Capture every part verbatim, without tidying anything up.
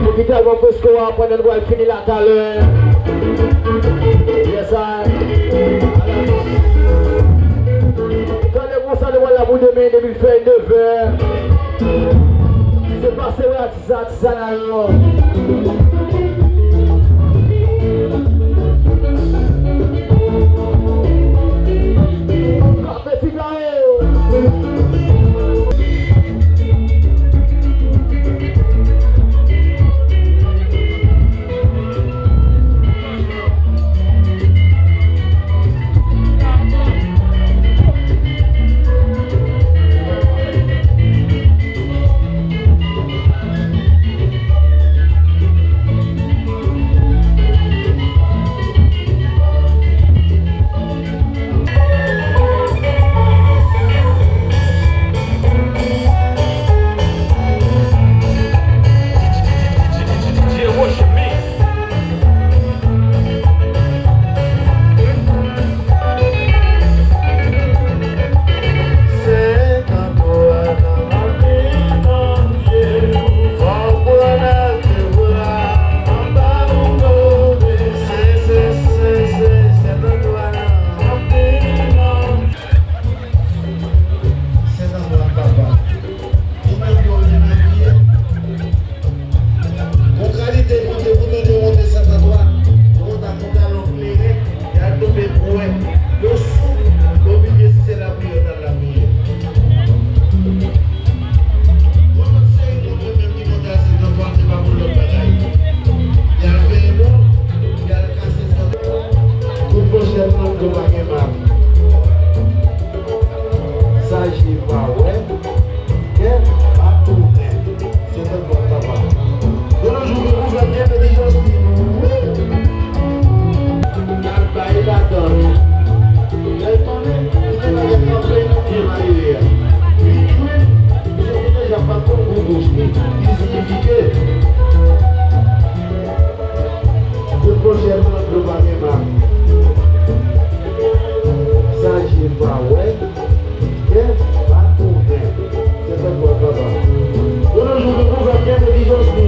Pou ki tèlman Fresco a, pandan n pral fini la talè. Yes, I. Tande konsa, nou pral la pou demen, depi l fè nevè. Se pase, wè, atis, atis. Sa la yo. Kape Figaro. Yon kalite moun te pou tande monte Sentandwa, yon ta konn galon kleren, y al tonbe bwè, yo sou, yo bliye si se lapriyè yo t al lapriyè. Yon lòt seri moun yo menm ki monte al Sentandwa, se pa pou lòt bagay. Y al veye moun, y al kase zòt. Kout fochèt nan do pa gen mal. Sa je pa wè. Kè pa tounen. Se tankou papa. De nos jours, gen pou fè kè entèlijans li. Y al bay ladan. Lè l tounen, li te mete kanpe nan pye malere a. Li jwenn, li sot deja pa konn gou bouch li. Li siyifi ke kout fochèt nan do pa gen mal. Sa je pa wè. Kè pa tounen. Se tankou papa. De nos jours, gen pou fè kè entèlijans li.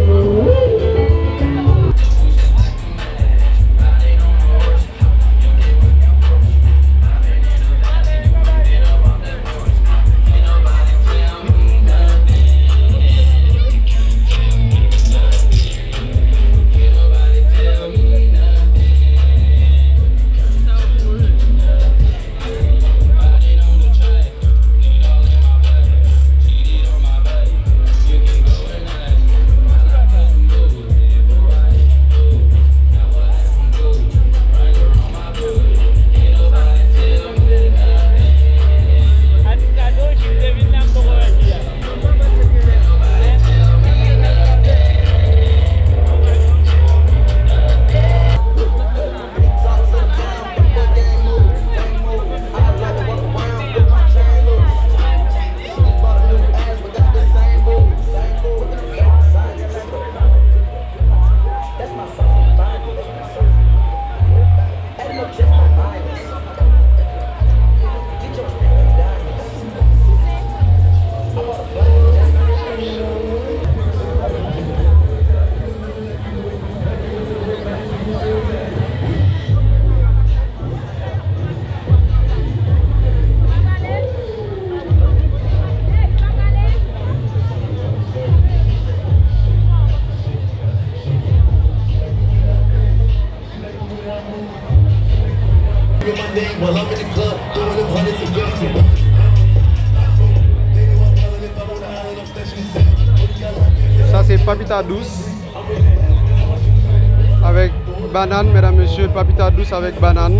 Sa se papita dous avèk banann, medam, mesye, papita dous avèk banann.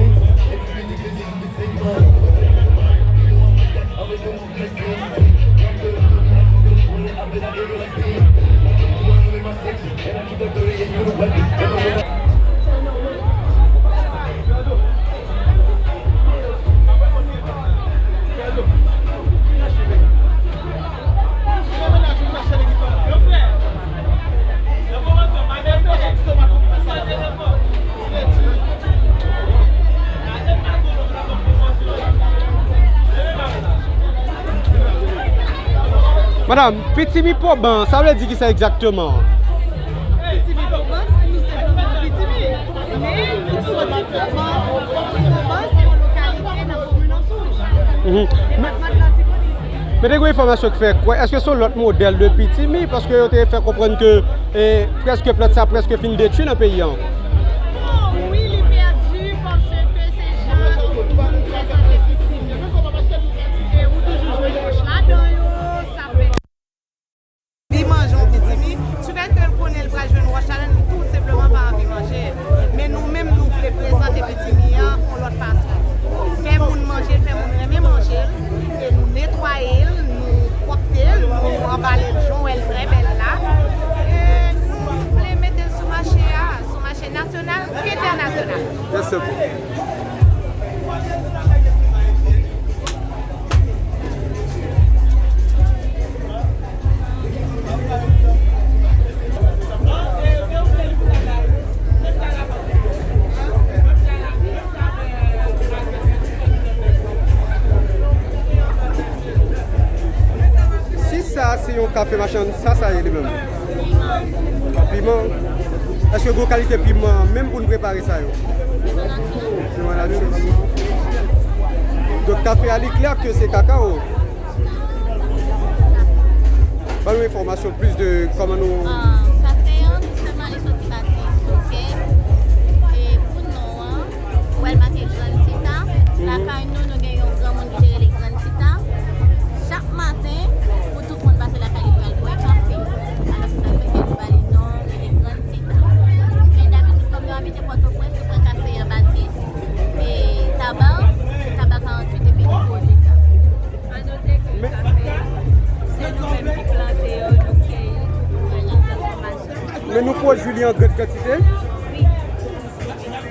Madanm, Pitimi Poban, sa vle di kisa egzakteman? Pitimi Poban, se tou senpleman Pitimi. Men, nou soti Poban. Poban, se yon lokalite nan komin Anjou, nan depatman Latibonit. Men te gen enfòmasyon ki fè kwè, èske se yon lòt modèl de Pitimi? Paske yo te fè konprann ke, e, prèske plant sa prèske fin detwi nan peyi an. Bon, wi, li pèdi paske se jan moun prezante Pitimi. E ou toujou jwenn wòch ladan yo, sa fè. Anvi manje yon pitimi, sou fèt ke l konnen l pral jwenn wòch ladan, li tou senpleman pa anvi manje l. Men nou menm, nou vle prezante pitimi an yon lòt fason. Fè moun manje l, fè moun renmen manje l, e nou netwaye l, nou pwòpte l, nou anbale l jan w wè l trè bèl la. E nou vle mete l sou mache a, sou mache nasyonal, entènasyonal. Yes, sir. Si sa se yon kafe machann, sa, sa ye li menm? Piman. Èske gen kalite piman menm pou n prepare sa yo? Piman natirèl. Donk, kafe a, li klè ke se kakao. Ban nou enfòmasyon plis de kòman nou... Ah, kafe an, tou senpleman, li soti Batis, oke? E pou non an, ou wè l make Gran Tita. Lakay nou, nou gen yon granmoun ki te rele Gran Tita. Chak maten, pou tout moun pase lakay li pou al bwè kafe. Alò, se sa k fè ke nou ba li non, rele Gran Tita. Men dabitid, kòm nou abite Pòtoprens, nou pran kafe an Batis, e Taba, Taba karanntuit, epi nou pwodui sa. A note ke kafe a, se nou menm ki plante yo, nou keyi, nou pran nan transfòmasyon. Men nou pwodui li an gran kantite? Wi.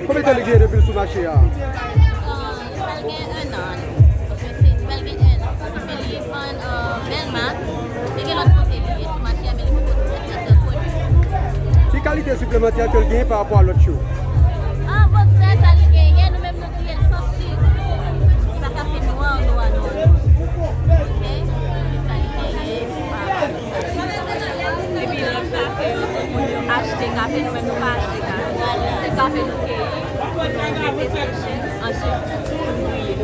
Konbyen tan li genyen depi l sou mache a? Li pral gen enn an. Li pral gen enn an. Paske li vann, euh, Bèlma. Li gen lòt kote li ye sou mache a, men li poko trè, trè, trè koni. Ki kalite siplemantè ke l genyen pa rapò a lòt yo? Ah, bon, se sa li genyen, nou menm nou kriye l san sik. Li pa ka fè nwa, nwa, nwa, nwa. Oke? Se sa li genyen. Epi lè kafe yo, tout moun yo achte kafe, nou menm nou pa achte kafe. Se kafe nou keyi, nou mete seche, answit nou bouyi.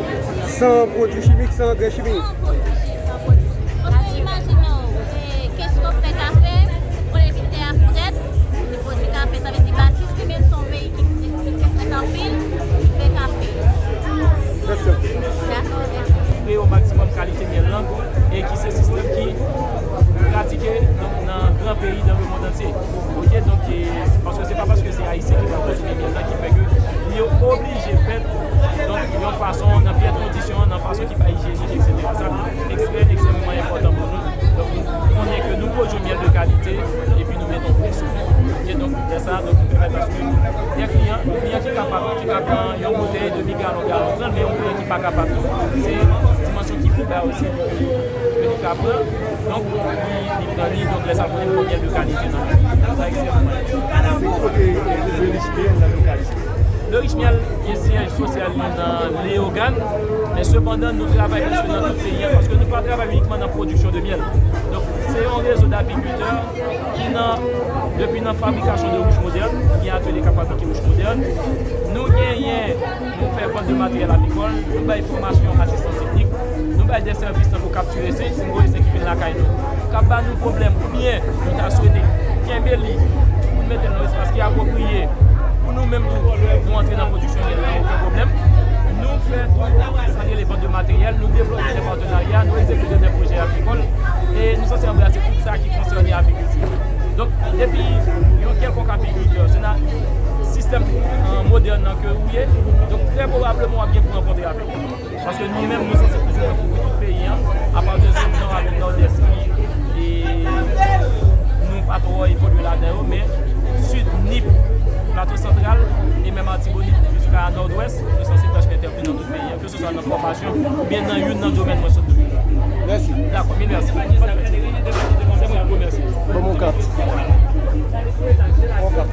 San pwodui chimik, san angrè chimik. San pwodui chimik, san pwodui. Paske imajine w, e, kesyon fè kafe, pwodiktè a frèt, li pwodui kafe, sa vle di Batis li menm se yon peyi ki, ki, ki frèt anpil, ki fè kafe. Mèsi. Dakò, mèsi. Kreye yon maksimòm kalite myèl lan, e ki se sistèm ki pratike, donk, nan gran peyi, dans le monde entier. Oke, donk, e, paske se pa paske se Ayisyen ki pral konsome myèl lan ki fè ke li oblije fèt, donk, yon fason, nan pyès kondisyon, nan fason ki pa ijyenik, etsetera. Sa ekstrè, ekstrèmman enpòtan pou nou. Donk, nou konnen ke nou pwodui myèl de kalite, epi nou mete yon pri sou li. E donk, lè sa, donk, nou pèmèt aske gen kliyan, yon kliyan ki kapab, ki ka pran yon boutèy demi galon, galon trant, men yon kliyan ki pa kapab tou, se dimansyon ki pi ba osi ke li ka pran. Donk, li, li pran li, donk, lè sa, pou li pran myèl de kalite nan li. Sa ekstrèmman enpòtan. Se ki kote, e, Le Riche Miel nan lokal isit? Le Riche Miel gen syèj sosyal li nan Leyogàn, men sepandan, nou travay prèske nan tout peyi a, paske nou pa travay inikman nan pwodiksyon de myèl. Donk, se yon rezo dapikiltè ki nan, depi nan fabrikasyon de wouch modèn, nou gen atelye k ap fabrike wouch modèn. Nou genyen, nou fè vant de materyèl apikòl, nou bay fòmasyon asistans teknik, nou bay de sèvis tankou kaptire sen, si n voye sen ki vin lakay nou, k ap ba nou pwoblèm, oubyen nou ta swete kenbe li pou n mete l nan yon espas ki apwopriye pou nou menm tou, nou antre nan pwodiksyon myèl la, okenn pwoblèm. Nou fè tou sa ki rele vant de materyèl, nou devlope de patenarya, nou egzekite de pwojè agrikòl, e nou sanse anbrase tout sa ki konsène agrikilti. Donk, depi yon kèlkonk agrikiltè, se nan sistèm, euh, modèn nan ke ou ye, donk, trè pwobableman, w ap gen pou rankontre avèk li. Paske nou menm, nou sanse plizyè kouvri tout peyi a, apati de zòn nò avèk nòdès ki, e, nou pa twò evolye ladan yo, men sid, Nip, Plato Santral, e menm Atibonit, jiska nòdwès, nou sanse prèske entèvni nan tout peyi a, keseswa nan fòmasyon, oubyen nan youn nan domèn mwen sot. Mèsi. Dakò, mil mèsi. Se mwen ki remèsye. Bon, mon kat. Bon kat.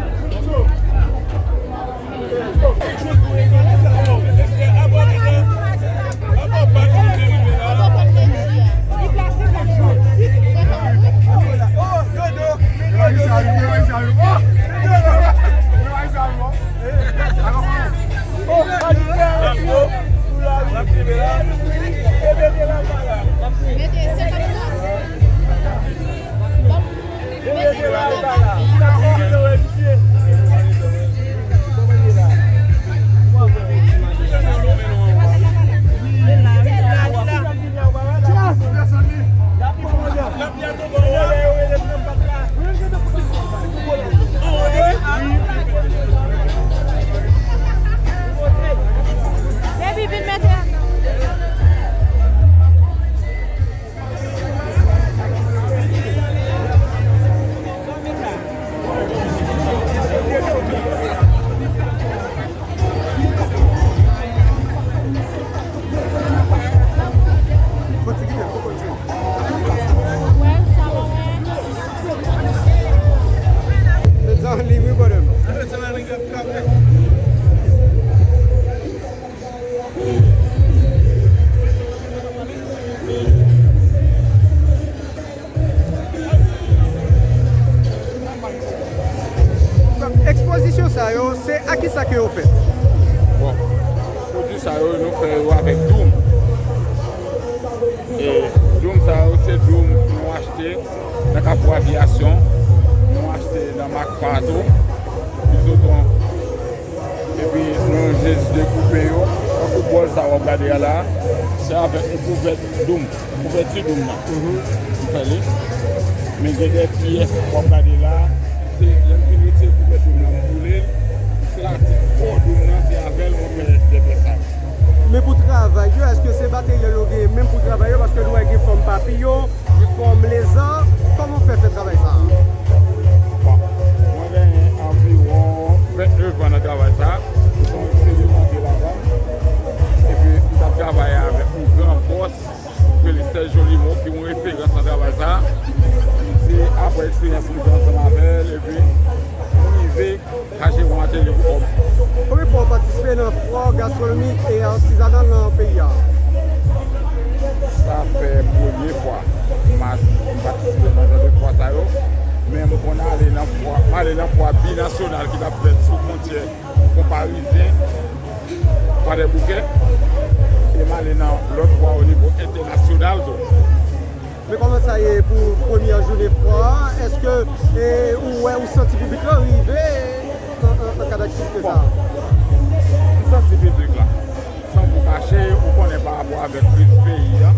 Sa ke yo fèt? Bon, pwodui sa yo, nou fè yo avèk doum. E doum sa yo, se doum nou achte nan Kafou Aviyasyon, nou achte nan Makfa tou, Izoton. Epi nou jis dekoupe yo. Tankou bòl sa w ap gade a la, se avèk yon kouvèt doum, kouvèti doum nan. M fè li. Men gen de pyès w ap gade la, se lè m fin retire kouvèt doum nan, m boule l, pratik kò doum nan, se avè l mwen fè de pyès sa. Men pou travay yo, èske se materyèl yo genyen menm pou travay yo? Paske nou wè gen fòm papiyon, gen fòm leza. Kòman w fè fè travay sa a? Bon, mwen genyen anviwon vennneuf an nan travay sa a. M se yon eksperimante ladan l. Epi m t ap travay avèk yon gran bòs ki rele Serge Jolimo, ki yon referans nan travay sa a. Se apre eksperyans mwen te ansanm avè l, epi mwen rive kache yon atelye pou kò m. Konbyen fwa w patisipe nan fwa gastwonomik e atizanal nan peyi a? Sa fè premye fwa m a, m patisipe nan jan de fwa sa yo, men m konn ale nan fwa, m ale nan fwa binasyonal ki t ap fèt sou fwontyè Fon Parizyen, Kwadèboukè, e m ale nan lòt fwa o nivo entènasyonal tou. Men kòman sa ye pou premyè jounen fwa a? Èske, e, ou wè, ou santi piblik la rive nan, nan, nan kad aktivite sa a? Bon, m santi piblik la. San pou kache, ou konnen pa rapò avèk kriz peyi a,